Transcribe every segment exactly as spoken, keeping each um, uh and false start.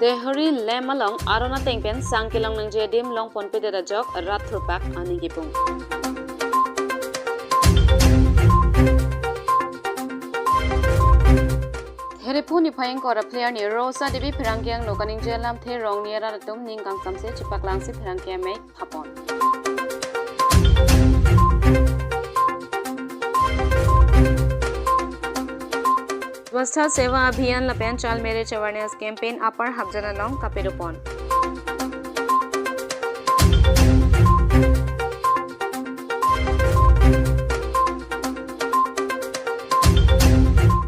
Deihori LAMP along aron ateng pen sang kelong nangji adim longponpedet ajok rat thurpak aning kipung. Therepu niphai ingkoi ra phli arni Rosa Devi pherangke angno kaningje alamthe Rongni arat atum ning kangsamse chepaklangsi pherangke amei phapon. Swachhata Seva Abhiyan lapen Child Marriage Awareness Campaign Upper Hapjan along kapedo pon.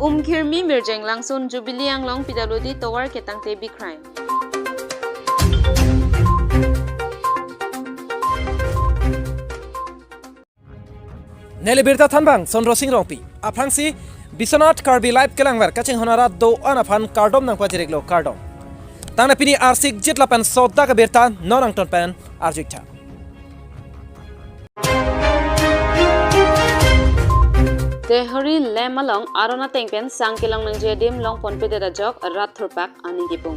Umkhirmi Mirjeng Langsun Jubilee Anglong P W D Tovar ketangte bikrang. Neli birta thanbang Sondro Sing Rongpi. Aphrangsi Biswanath Karbi Live kelangver kachinghon arat do-an aphan kardom nangpajir-iklo, kardom. Tangte pini arsik jit lapen sodak abirta non angton pen arju-iktha. Deihori LAMP along aron ateng pen sang kelong nangji adim longponpedet ajok rat thurpak aning kipung.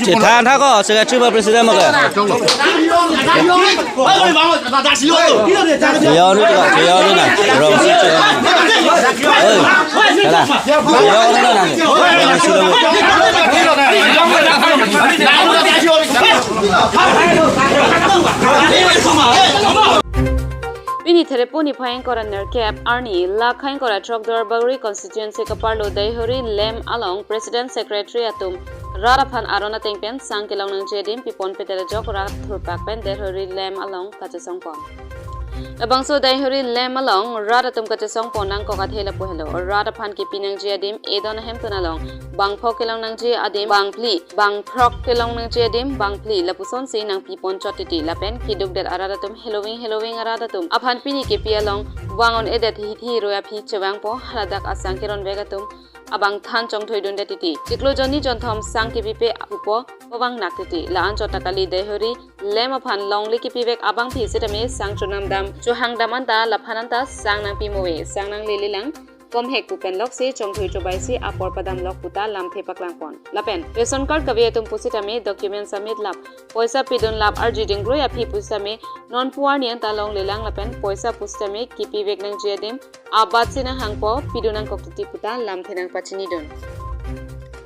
Chethan tha ko, Secretary ba President mo ke. Cheyo ni to, cheyo ni na. Rong si cheyo ni. Oi, hala. Cheyo ni na. Rong si lo. Pini Therepu niphai ingkoi ra nerkep arni, la kha ingkoi ra throk Duarbagori constituency kaparlo Deihori LAMP along President Secretary atum rat aphan aron ateng pen sang kelong nangji adim piponpedet ajok rat thurpak pen Deihori LAMP along kachesongpon. Labangso Deihori LAMP along rat atum kachesongpon nangkok athe lapu helo. Rat aphan kipi nangji adim edon ahemtun along bangpho kelong nangji adim bangphli, bangphrok kelong nangji adim bangphli lapusonsi nangpipon chot titi lapen kedukdet arat atum heloving heloving arat atum aphan pini kepi along vang un-edet hithi roi aphi chevangpo, haladak asang keronvek atum abang than chongthoidundet titi. Chiklo jonni jonthom sang kepipe apupo, pavang nak titi. La-an chot ta kali, Deihori LAMP aphan longle kepivek abangpi sitame sang chonam dam, chohang dam anta laphan anta sang nangpi mo ave, sang nanglele lang, komhek pu pen loksi chongthoi chobaisi apor padam lok puta lamthe paklangpon. Lapen ration card kave atum pusitame document submit lap, poisa pidun lap, arji dingroi aphi pusitame nonpu arni anta longle lang lapen poisa pusitame kepivek nangji adim abatsi nanghangpo, pidun nangkok titi puta lamthe nangpachinidun.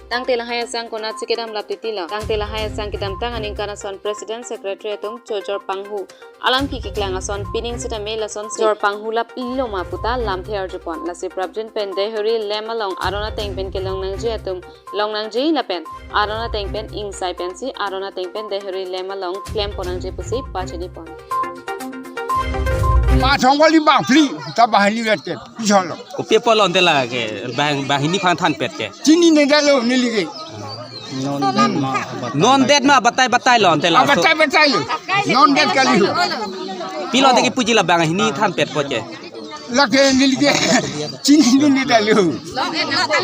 Tangte lahai asang konatsi kedam lap titi lo. Tangte lahai asang kedamtang aningkan ason President Secretary atum chojor panghu, alam kikeklang ason pining sitame lason chojor panghu lap-ilo ma puta lamthe arjupon. Lasi prapjin pen Deihori LAMP along aron ateng pen kelong nangji atum long nangji lapen aron ateng pen ingsai pensi aron ateng pen Deihori LAMP along klempon nangji pusi pachinipon. Ma thong kali bangphli ta banghini vet ke pijolo. Kopi apot lonte la ke bang, banghini aphan thanpet ke? Chinine detlo neli ke. Non det ma batai batai lonte la. Abatai batai lo. Non det kali ho. Pi lonte kipuji la banghini thanpetpo ke? Lake neli ke chinine detlo. Long et nangpo.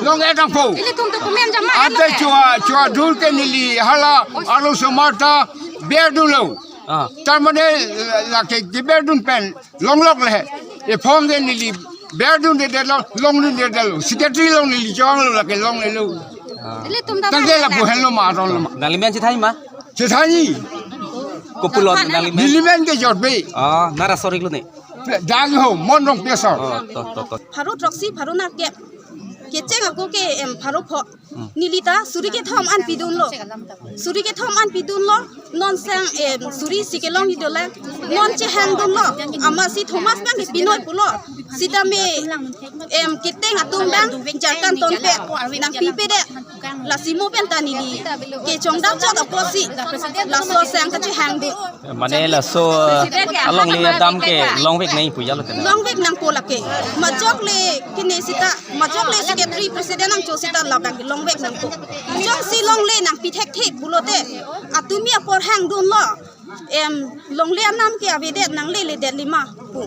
Long et nangpo. Ilitum document jama. Ante chua, chua dul ke neli hala arloso marta berdunlo. Ah. Tar mane lake keberdun pen longlok le. Ephong ke neli berdunde detlo, longdunde detlo. Secretary along neli chonglo lake longlelo. Ah. Ilitum da. Tangte lapu henlo ma, aron lo ma. Nangli men chethai ma? Chethai ni. Kopulo nangli men? Neli men ke Jorbe. Ah, nara sorik lo ne. Dang ho, Mon Rongpi asor. Oh, to, to, to. Pharo throksi, pharo nerkep. Kecheng ako ke, em, pharo pho. Hmm. Neli ta suri kethom an pidunlo. Suri kethom an pidunlo. Non sang, em, suri isi kelong idolang. Non chehangdunlo. Amatsi Thomas bang ke pinoi pulo. Sitame, em, keteng atum bang jarkan tonpe nangpipedet. Lasi mo pen ta neli kechongdam chot apotsi laso sang kachehangdun. Mane laso, eh, alongle adam ke longvek nangji pu jalo tene. Longvek nangpo lake. Majok le kene sita, majok le secretary president nangcho sita labang ke longvek nangpo. Jongsi longle nangpi thekthe pulote, atumi apor hangdunlo. Em, longle anam ke avedet, nangleledet lima pu.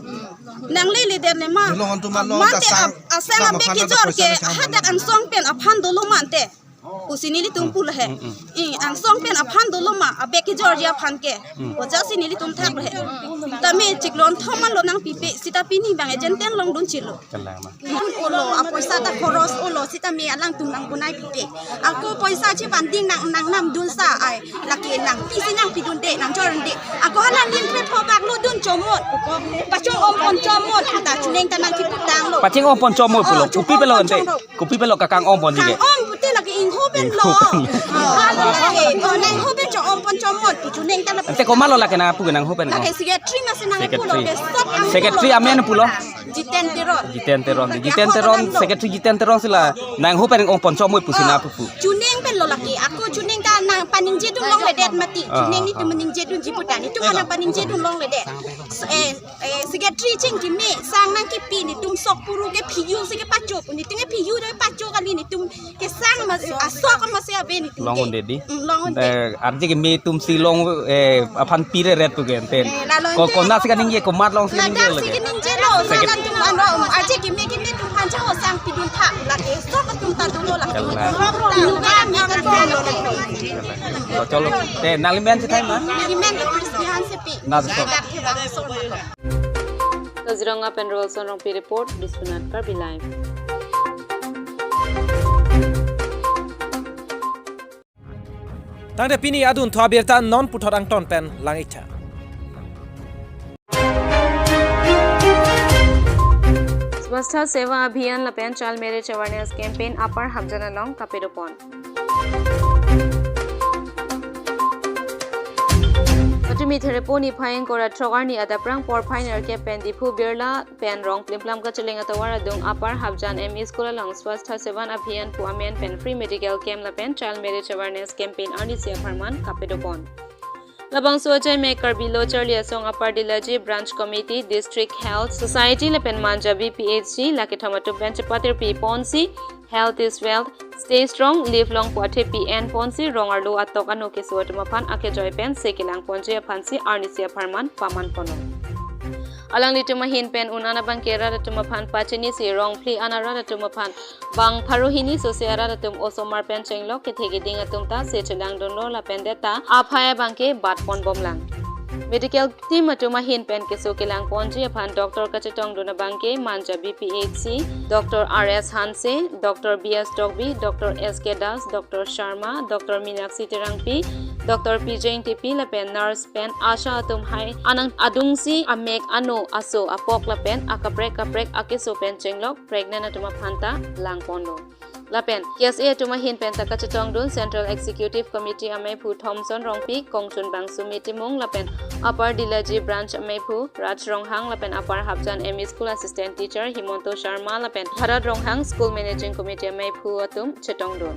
Nangleledet lima. Long antum along mate ta sang, ab-, asang ta abek maphan ta kejor poisa ke na sang hadak maphan. Angsong pen aphan dolo mante. Pusi nelitum pu lahe. Mm, mm. I, angsong pen aphan dolo ma, abek kejorji aphan ke. Mm. Oja si nelitum thak lahe. Tame chiklo thom lo nangpipe, seta pini bang agent ten longdun chilo. Kalang ma. Olo, apoisa ta khoros olo, seta me alangtum nang bunai pipe. Ako poisa chibanding nang, nangnamdun sa ai. Lake nangpisi nangpidunde, nangjorde. Ako hala nin kre pho bak lo dun chomot. Pachong-ong pon chomot, kita chuneng ta nangkiputang lo. Pachong-ong pon chomot pulo. Oh, kopi pelo ente? Chong-ong pon chomot. Kopi pelo kakang-ong ponji ke? Kang-ong pute lake ingho pen lo. Ingho pen lo. Oh, lake, oh, nangho pen chong-ong pon chomot, chuneng ta lo. Ente komat lo lake nangpu ke nangho pen? Lake secretary masi nangpu lo. Secretary. Ke sop ang secretary pulo. Amen pulo? Jiten Teron. Jiten Teron. Jiten Teron, secretary Jiten Teron si la nangho pen ong pon chomot pusi nangpu pu. Chuneng pen lo lake. Ako chuneng ta nangpaningjedun longledet mati. Ah, chuneng nelitum ah. Ningjedunji puta. Nelitum nangpaningjedun longledet. So, eh, eh, secretary chingkimi, sang nangkipi, nelitum sok puru ke phiyu si kepacho. Nelitum ke phiyu do pacho kali, nelitum kesang mas, asok masi ave nelitum ke. Long un-e dei. Mm, long un-e dei. Eh, arje kimi atum si long, eh, aphan pire ret pu ke ente. Eh, lalo ko, ente. Konat si kaningje, komat long si kaningje lake. Ladak si kaningje lo, secret- sang atum ano, arje kimi kimi atum aphan cha ho sang pidun tha lake. Sok atum ta dolo lake. Kalang. Lo, lo, lo. Cholo. Te, nangli men si thai ma? Nangli men ke Chris Bihan Sepi. Na, so. Ladak ke bang so. Kaziranga pen Rolson Rongpi report, Biswanath Karbi Live. Tangte pini adunthu abirta non puthot angton pen lang-iktha. Swastha Seva Abhiyan lapen Child Marriage Awareness Campaign Upper Hapjan along kapadopon. Patumi Therepo niphai ingkoi ra throk arni adap rang porphai nerkep pen Diphu Birla pen Rong Plimplam kacheleng atovar adung Upper Hapjan M E School along Swastha Seva Abhiyan pu amen pen free medical camp lapen Child Marriage Awareness Campaign arnisi apharman kapadopon. Labangso ajai mek Karbi Lo Charli Asong Upper Dillaji Branch Committee, District Health Society lapen Manja B P H C la kethom atum pen chepatirpi ponsi, "Health is wealth, stay strong, live long" pu athepi en ponsi, rong arlo atok ano keso atum aphan akejoi pensi kelang ponji aphansi arnisi apharman paman ponlo. Alanglitum ahin pen un-an abangke rat atum aphan pachinisi, rong phli an arat atum aphan bang pharo hini sose arat atum osomar pen chenglok kethe keding atum ta se chelangdunlo lapen det ta aphai abangke bat ponbomlang. Medical team atum ahin pen keso kelang ponji aphan doctor kachetongdun abangke Manja B P H C, Doctor R S Hanse, Doctor B S Tokbi, Doctor S K Das, Doctor Sharma, Doctor Minakshi Terangpi, Doctor P J Ingtipi lapen nurse pen ASHA atum hai anang adungsi amek ano aso apok lapen akaprek kaprek akeso pen chenglok pregnant atum aphan ta lang ponlo. Lapen K S A atum ahin pen ta kachetongdun Central Executive Committee ameiphu Thomson Rongpi, Kongchun Bangsu Metimung lapen Upper Dillaji Branch ameiphu Raj Ronghang lapen Upper Hapjan M E School Assistant Teacher Himonto Sharma lapen Bharat Ronghang School Managing Committee ameiphu atum chetongdun.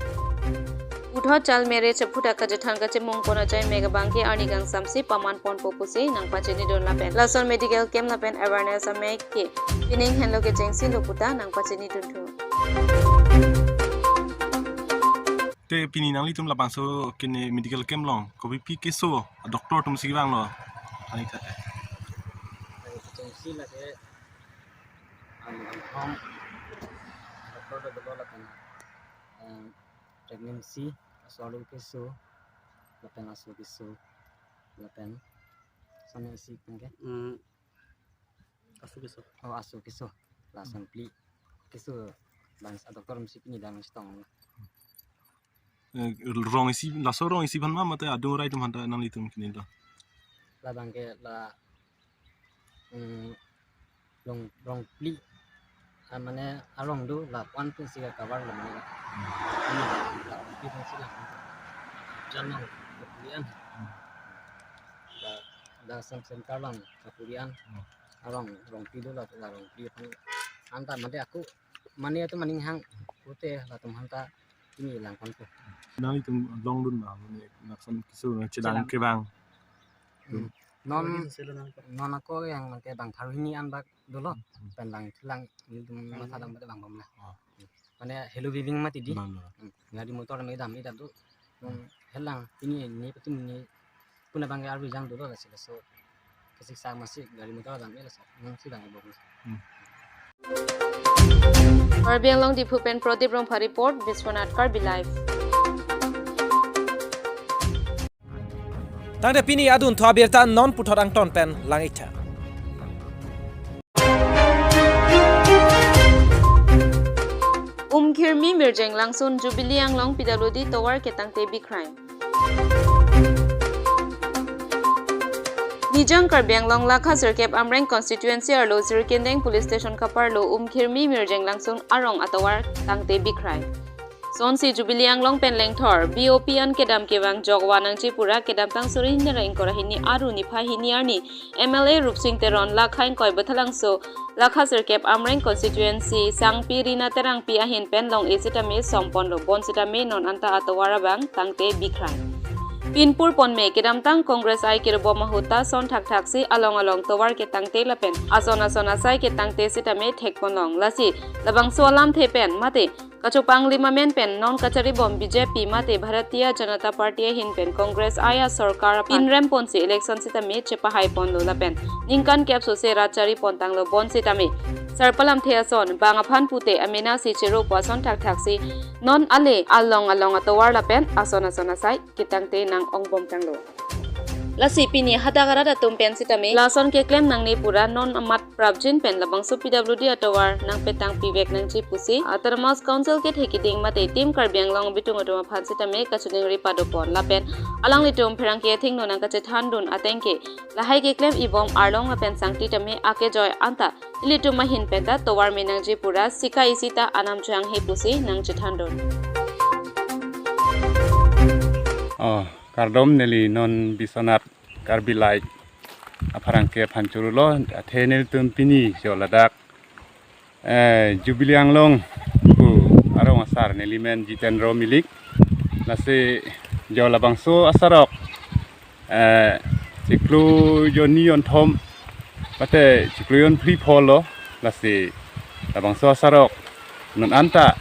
Puthot child marriage aphuthak kachethan kachemung pon ajai mek abangke arni kangsamsi paman ponpo pusi nangpachinidun lapen lason medical camp lapen awareness amek ke pining henlo kechengsi lo puta nangpachinidun thu. Te pini nanglitum labangso kene medical camp along kopi pi keso doctor atum si vanglo? Ani kha. Kechengsi lake ang ang doctor do dolo lapen, eh, pregnancy, aso arlo keso, lapen aso keso, lapen sana isi tangke. Hmm. Aso keso. Oh, aso keso. Lason phli keso bang a doctor masi pini dang chetong. Eh, rong isi, laso rong isi aphan ma mate adung rai atum aphan ta nanglitum kini do? Labangke la, mm, rong, rong phli, ah, mane arong do la wan pun si cover lo mane. Hmm. Ini la rong phli pun si la. Jan nang kepulian. Hmm. La, la sem sem karlang kepulian. Hmm. Arong, rong phli do la, la rong phli pun. Anta mate ako mane atum maning hang pute latum aphan ta ini lang ponpo. Nanglitum longdun ma mane lason keso chelang kevang. Hmm. Non, non ako yang mangke bang pharo hini an bak dolo. Hmm. Pen lang chelang nelitum matha dam bang bom na. Oh. Mane hello viving mati dei. Bang, bang. Hmm. Gari motor me dam ni dam tu. Hmm. Helang ini, ini petum ini Kuna bang ke arvi jang dolo lasi laso. Kasik sang masih gari motor dan mela sok. Nang sidang ibu. Karbi Anglong Diphu pen Pradip Rongpha report, Biswanath Karbi Live. Tangte pini adun thu abirta non puthot angton pen lang-iktha. Umkhirmi Mirjeng Langsun Jubilee Anglong P W D tovar ketangte bikhrai. Nijang Karbi Anglong Lakha sirkep Amreng constituency arlo Jirikindeng police station kaparlo Umkhirmi Mirjeng Langsun arong atovar tangte bikhrai. Sonsi Jubilee Anglong pen lengthor B O P an kedam kevang jokva nangji pura kedamtang suri hini ra ingkoi ra hini aru niphai hini arni M L A Rupsing Teron, Lakha ingkoi Bethalangso, Lakha sirkep Amreng constituency Sangpi Rina Terangpi ahin pen long-e sitame songponlo, bonsitame non anta atovar abang tangte bikhrai. Pinpur ponme kedamtang Congress ai kiribom ahut ta son thakthaksi along along tovar ketangte lapen ason ason asai ketangte sitame thekponlong. Lasi labangso alamthe pen mate kachopanglim amen pen non kacharibom B J P mate Bharatiya Janata Party ahin pen Congress ai asorkar aphan pinrem ponsi election sitame chepahai ponlo lapen ningkan kep sose rat chari pontanglo, bonsitame sarpo alamthe ason bang aphan pute amena si chero pu ason thakthaksi non ale along along atovar lapen ason ason asai ketangte nang-ongbomtanglo. Lasi pini hadak arat atum pen sitame lason keklem nangne pura non amat prapjin pen labangso P W D atovar nangpetang pivek nangji pusi Autonomous Council kethe kiding mate Team Karbi Anglong bitung atum aphan sitame kachiningri padopon lapen alanglitum pherangke athengno nangkachethandun ateng ke lahai keklem ibom arlong lapen sangti tame akejoi anta ilitum ahin pen ta tovar me nangji pura sika isi ta anam chehanghe pusi nangchethandun. Oh, kardom, neli non Biswanath Karbi Live apherangke aphan chorolo, athe nelitum pini jo ladak, eh, Jubilee Anglong pu arong asar, neli men Jitendra Milik. Lasi jo labangso asarok, eh, chiklo jonni jonthom mate chiklo jonphli pholo, lasi labangso asarok non anta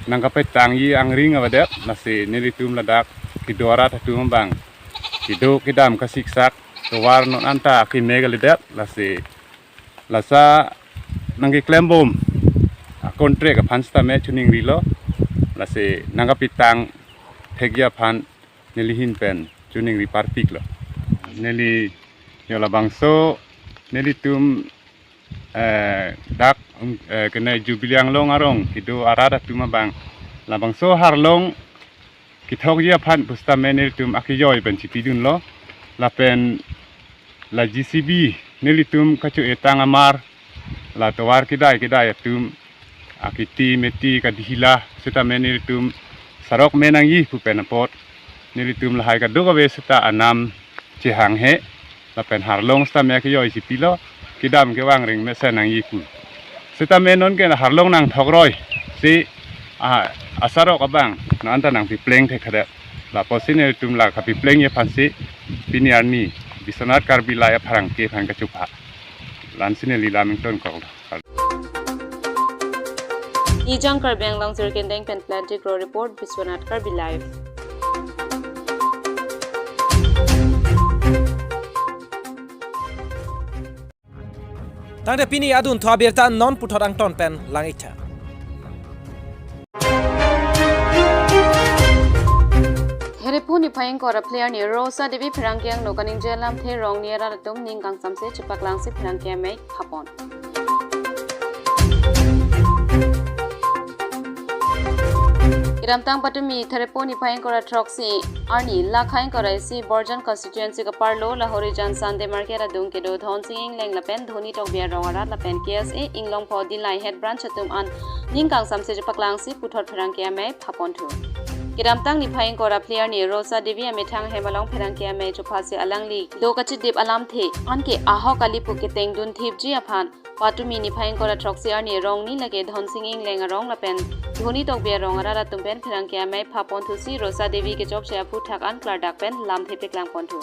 nangkapetangji angring avedet, lasi nelitum ladak kedo arat atum abang kedo kedam kasiksak tovar non anta keme kalidet, lasi lasa nangkeklembom a-contract aphan sitame chiningrilo, lasi nangkapetang thekji aphan neli ahin pen chiningri parpiklo. Neli jo labangso nelitum, eh, dak, um, eh, kene Jubilee Anglong arong kedo arat atum abang labangso arlong kethokji aphan pusitame nelitum akejoi pen chipidunlo lapen la J C B nelitum kacho-etang amar, la tovar kedai kedai atum akiti meti kadihila sitame nelitum sarok me nangji pu pen apot nelitum lahai kadokave sita anam chehanghe lapen arlong sitame akejoi chipilo, kedam kevang ring mesen nangji pu. Sitame non ke arlong nangthokroi si, ah, asarok abang non anta nangpipleng thekthedet. Lapusi nelitum la kapiplengji aphansi pini arni Biswanath Karbi Live apherangke aphan kachupha. Lansi neli lamington kok. Nijang Karbi Anglong Jirikindeng pen Planty Grow report, Biswanath Karbi Live. Tangte pini adun thu abirta non puthot angton pen lang-iktha. Therephu niphai ingkoi ra phli arni Rosa Devi pherangke angno kaningje alamthe rongni arat atum ning kangsamse chepaklangsi pherangke amei phapon. Kedamtang patumi Therephu niphai ingkoi ra throksi arni Lakha ingkoi ra isi Borjan constituency kaparlo Lahorijan Sunday market adung kedo Dhonsing Engleng lapen Dhoni Tokbi arong arat lapen K S A Inglongpho Dillai head branch atum an ning kangsamse chepaklangsi puthot pherangke amei phapon thu. Kedamtang niphai ingkoi ra phli arni Rosa Devi amethang hem along pherangke amei chophasi alangli do kachidip alamthe anke ahok kali pu ketengdun thipji aphan patumi niphai ingkoi ra throksi arni rongni lake Dhonsing Engleng arong lapen Dhoni Tokbi arong arat atum pen pherangke amei phapon thusi Rosa Devi kechokche aphuthak an klardak pen lamthe peklangpon thu.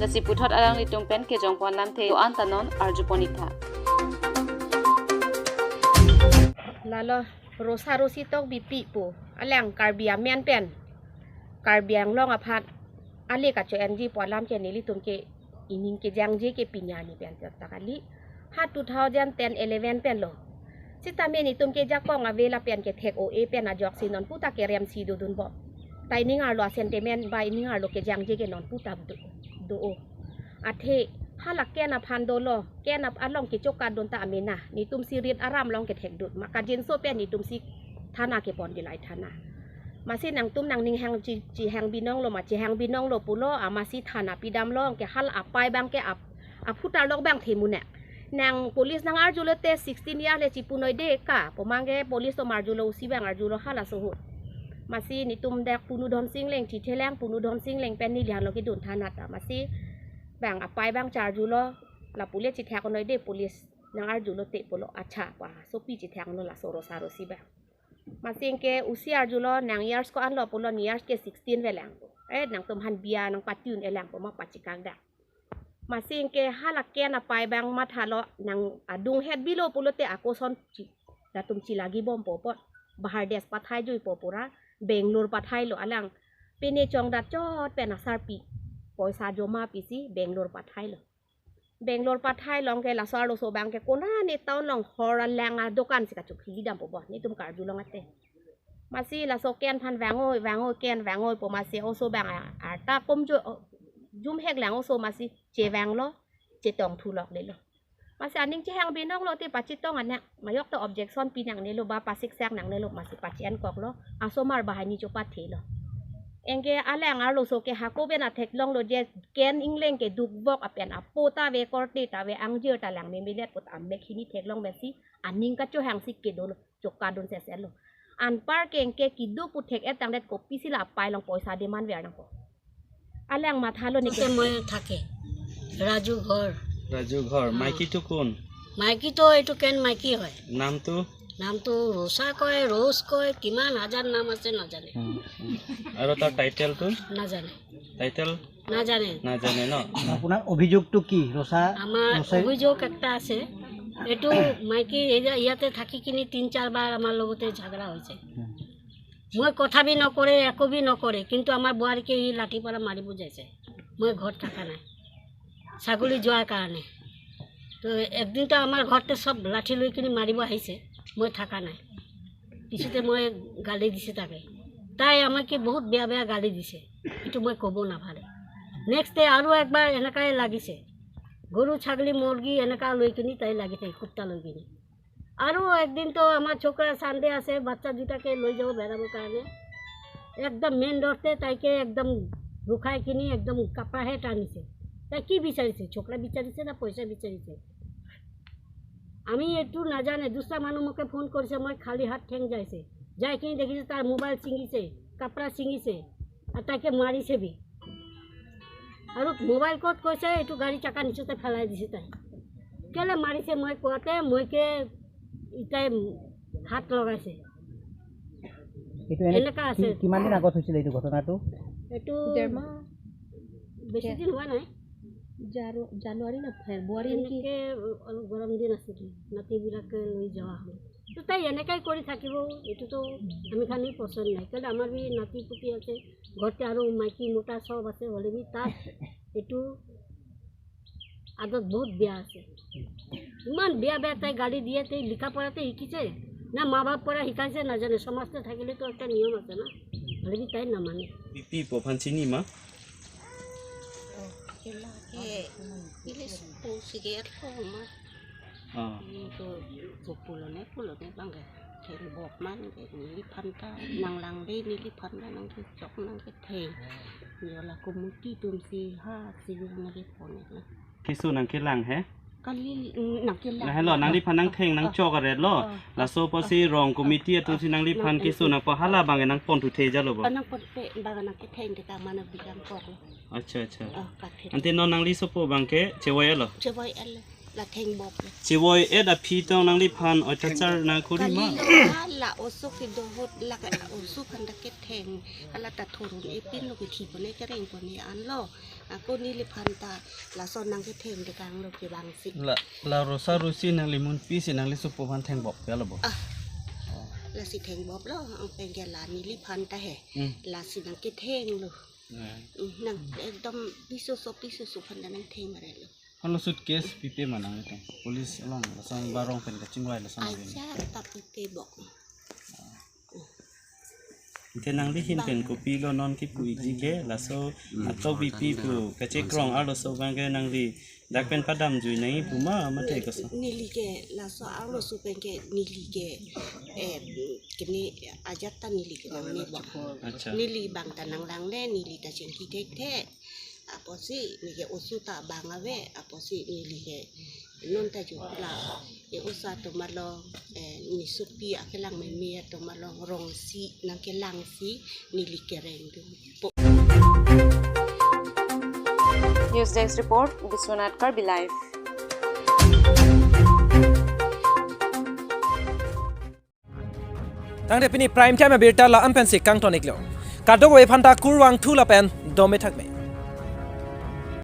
Lasi puthot alanglitum pen kejongpon lamthe do-an ta non arjupon-iktha. Lalo Rosa Rosi Tokbi pi pu alang Karbi amen pen Karbi Anglong aphan ale kacho-enji pu alam ke nelitum ke ining kejangje ke pini arni pen ta kali. Ha two thousand ten eleven pen lo. Sitame netum ke jakong ave lapen kethek o-e pen ajoksi non puta kerem si dodun bo. Tai ning arlo a-sentiment ba ining arlo kejangje ke non puta do, do-o. Athe hala ken aphan dolo, ken ap along kechoka dun ta amena. Netum si rit aram along kethek dut. Ma kajinso pen netum si thana kepon Dillai thana. Masi nangtum nangning hang chi, chihang binong lo ma, chihang binong lo pulo, amasi thana pidam lo, ke hala apai abang ke ap, aphutar lok abang themu ne. Nang police nang arjulo te sixteen year le chipunoi de ka, pu abang ke police atum arjulo, usi abang arjulo halaso ahut. Masi netum dak Punu Dhonsing Leng, chithe lang Punu Dhonsing Leng pen neli hanlo kedun thana ta. Masi abang apai abang charjulo, lapu le chithek noi de police nang arjulo te pulo, acha pa sopi chithek lo laso Rosa Rosi abang. Masi anke usi arjulo nang years ko-an lo pulo, ne years ke sixteen ve lang pu. Eh, nangtum aphan bia nang patun-e lang pu ma pachikak dak. Masi anke hala ken apai abang mathalo nang adung het bilo pulote ako ason chi, latum chilagi bom po po. Bahar desh pathai jui po pura, Bangalore pathai lo alang. Pine chongdat chot pen asarpi poisa joma pisi Bangalore pathai lo. Bangalore pathai along ke laso arloso abang ke konane town along hor alang adokan si kachophili dam po bo, netum karjulong ate. Masi laso ken aphan vangoi, vangoi, ken vangoi pu masi oso abang a, arta komjo, o, jumhek lang oso masi chevanglo, chetong thulok lelo. Masi aning chihang binong lo te pachitong anak, majok ta objection pi nangnelo ba pasiksak nangnelo, masi pachi-en koklo, asomar bahai ni chopathelo. Anke alang arloso ke hako pen atheklong lo je ken ingleng ke dukvok apen apo ta ave, korte ta ave, angjir ta lang memelet put amek hini theklong pensi aning kachohang si kedolo, choka dun seselo. Anpar ke anke kedo pu thek-et tangdet kopisi la apai along poisa demand ver nangpo. Alang mathalo neke. তাতে মই থাকে। ৰাজু ঘৰ। ৰাজু ঘৰ। অ। মাইকীটো কোন? মাইকীটো এইটো কেন মাইকী হয়। নামটো? নামটো ৰোচা কয়, ৰোজ কয়, কিমান হাজাৰ নাম আছে নাজানে। উম, উম। আৰু তাৰ টাইটেলটো? নাজানে। টাইটেল? নাজানে। নাজানে ন? আপোনাৰ অভিযোগটো কি? ৰোচা, আমাৰ ৰোচাই- অভিযোগ একটা আছে। এইটো মাইকী এই যে ইয়াতে থাকি কিনি তিন চাৰবাৰ আমাৰ লগতে ঝগৰা হৈছে। উম। মই কথা বি নকৰে, একো বি নকৰে, কিন্তু আমাৰ বোৱাৰীকে সি লাঠি পৰা মাৰিব যাইছে। মই ঘৰত থকা নাই, ছাগলী যোৱাৰ কাৰণে। তো একদিন তো আমাৰ ঘৰতে চব লাঠি লৈ কিনি মাৰিব আহিছে, মই থকা নাই। পিছতে মই গালি দিছে তাকে। তাই আমাকে বহুত বেয়া বেয়া গালি দিছে, এইটো মই ক'ব নাপাৰে। নেক্সট ডে আৰু একবাৰ এনেকাই লাগিছে, গৰু, ছাগলী, মুৰ্গী এনেকা লৈ কিনি তাই লাগি থাকে, কুত্তা লৈ কিনি। আৰু একদিন তো আমাৰ ছোকৰা ছানডে আছে, বাচ্চা দুটাকে লৈ যাব বেৰাবৰ কাৰণে। একদম মেইন ৰোডতে তাইকে একদম ৰখাই কিনি একদম কাপোৰহে টানিছে। তাই কি বিচাৰিছে? ছোকৰা বিচাৰিছে না পইচা বিচাৰিছে? আমি এইটো নাজানে। দুচৰা মানুহ মোকে ফোন কৰিছে, মই খালী হাত ঠেং যাইছে। যাই কিনি দেখিছে তাৰ মোবাইল ছিঙিছে, কাপোৰ ছিঙিছে। আৰু তাইকে মাৰিছে বি। আৰু মোবাইল ক'ত কৈছে, এইটো গাড়ী চাকা নিচতে পেলাই দিছে তাই। কেলে মাৰিছে মই কোৱাতে মইকে ইটাই হাত লগাইছে। এইটো এনে এনেকা আছে। কি-, কিমান দিন আগত হৈছিলে এইটো ঘটনাটো? এইটো ডেৰ মাহ। বেছি দিন হোৱা নাই। জানু-, জানুৱাৰী না ফেব্ৰুৱাৰী নেকি? এনেকে অলপ গৰম দিন আছিল, নাতিবিলাকে লৈ যোৱা হ'ল। তো তাই এনেকাই কৰি থাকিব, এইটোতো আমি খানি পচন্দ নাই। কাৰণ আমাৰ বি নাতি পুতি আছে, ঘৰতে আৰু মাইকী মতা চব আছে, হ'লে বি তাত এইটো আদত বহুত বেয়া আছে। ইমান বেয়া বেয়া তাই গালি দিয়ে, তাই লিখা পঢ়াতে শিকিছে না মা বাপ পৰা শিকাইছে নাজানে। সমাজতে থাকিলেতো একটা নিয়ম আছে না, হ'লে বি তাই নামানে। Pi pi po aphan chini ma? Oh, kela ke, ili suku sige at ko ma. Ah. Ini tu pulo ne, pulo ne bang ke. Theng bok man ke, neliphan ta nanglang de, neliphan ta nangkechok nangketheng. Yo la committee atum si ha si yo nangkephone na. Keso nangkelang he? Kali, mm, nangkelang. Lahelo, nangliphan nangtheng, ah, nangchok aret lo. Ah. Laso apotsi rong committee atum si nangliphan, ah, keso nangpo, hala bang nangpon thuthe jalo bo. Ah, nangpon pe bang nangketheng ke ta mana bikang kok lo. Accha, accha. Ah, pathe. Ante non nangli sopo bang ke chevoi-et lo? Chevoi-et lo. La theng bok lo. Chevoi-et aphi tong nangliphan oitachar nangkori ma? Kali lo, hala oso kedo ahut la ka oso aphan ta ketheng. Hala ta thurun-e pin lo, kethi pon-e kereng pon-e an lo. Ako neliphan ta lason nangketheng tekang lo kevang si. La, la Rosa Rosi nangli munpi si nangli sopo aphan theng bok ya lo bo? Ah. Oh. Lasi theng bok lo, ang pengke la neliphan ta he. Hmm. Lasi nangketheng lo. Eh, Mm, nang ekdom piso so piso so aphan ta nang theng marelo. Halo suitcase pipe ma nang ito. Police along lason barong pen kachingvai lason ave. Aja ta pipe bok. Ante nangli ahin pen kopilo non kipu iji ke laso ato pipe pu kachekrong arloso abang ke nangli dak pen padamjui nangji pu ma mate koson? Neli ke laso arloso pen ke neli ke, eh, kene ajat ta neli ke nangme bok. Acha. Neli abang ta nanglangle, neli ta chingki thekthe. Apotsi neli ke oso ta abang ave, apotsi neli ke non ta jutla. E oso atum along, eh, ne sopi akelang meme atum along rongsi nangkelangsi neli kereng dun. News Desk Report, Biswanath Karbi Live. Tangte pini Prime Time abirta la-an pensi kangton-iklo. Kadokave aphanta kurvangthu lapen dome thakme.